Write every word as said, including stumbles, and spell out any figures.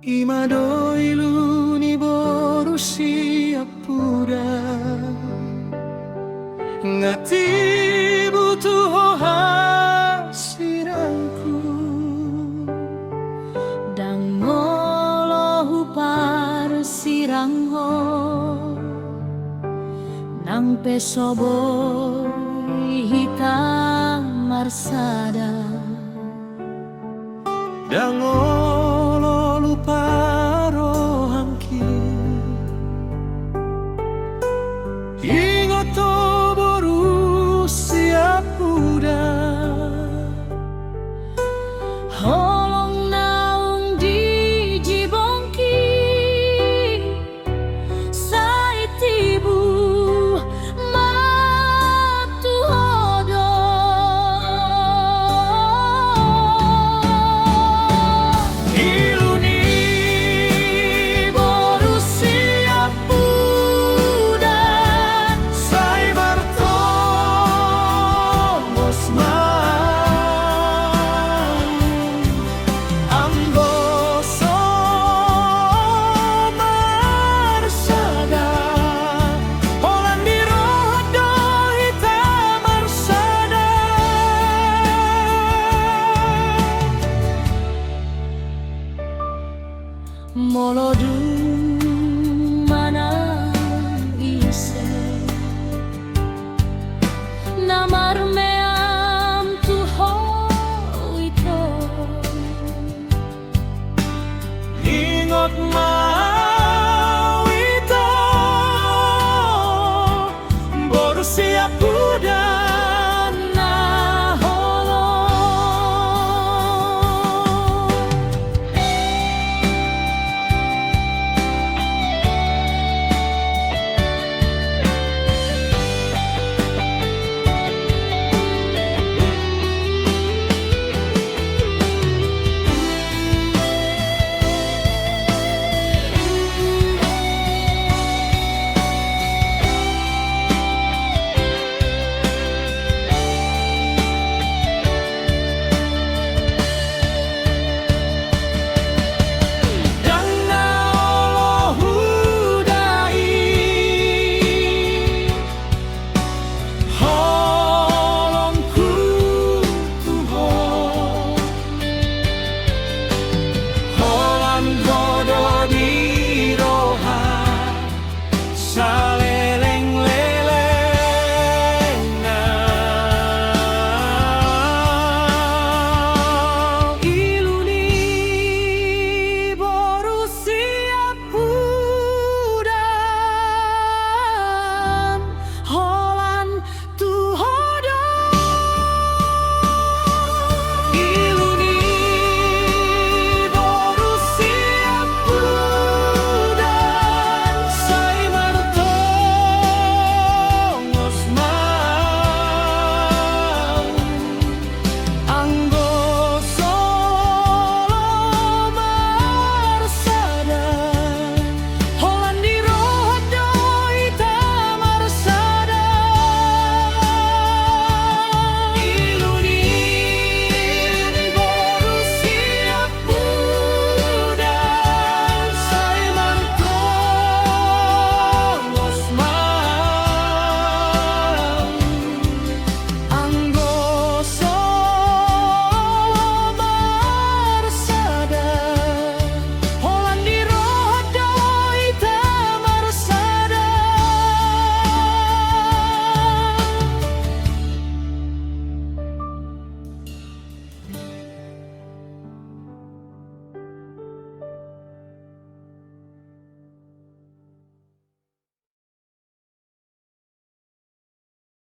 I ma do ilu ni boru siampudan, nga tibu tu ho hasirangku. Ndang molo huparsiranghon, nang pe so boi hita marsada. Ndang olo lupa rohangki, ingot ho boru siampudan. Holong naung dijibongki, sai tibu ma tu ho do. Ilu ni boru siampudan, sai martonggo ma. Anggo so marsada, holan di roha do hita marsada. Molo dung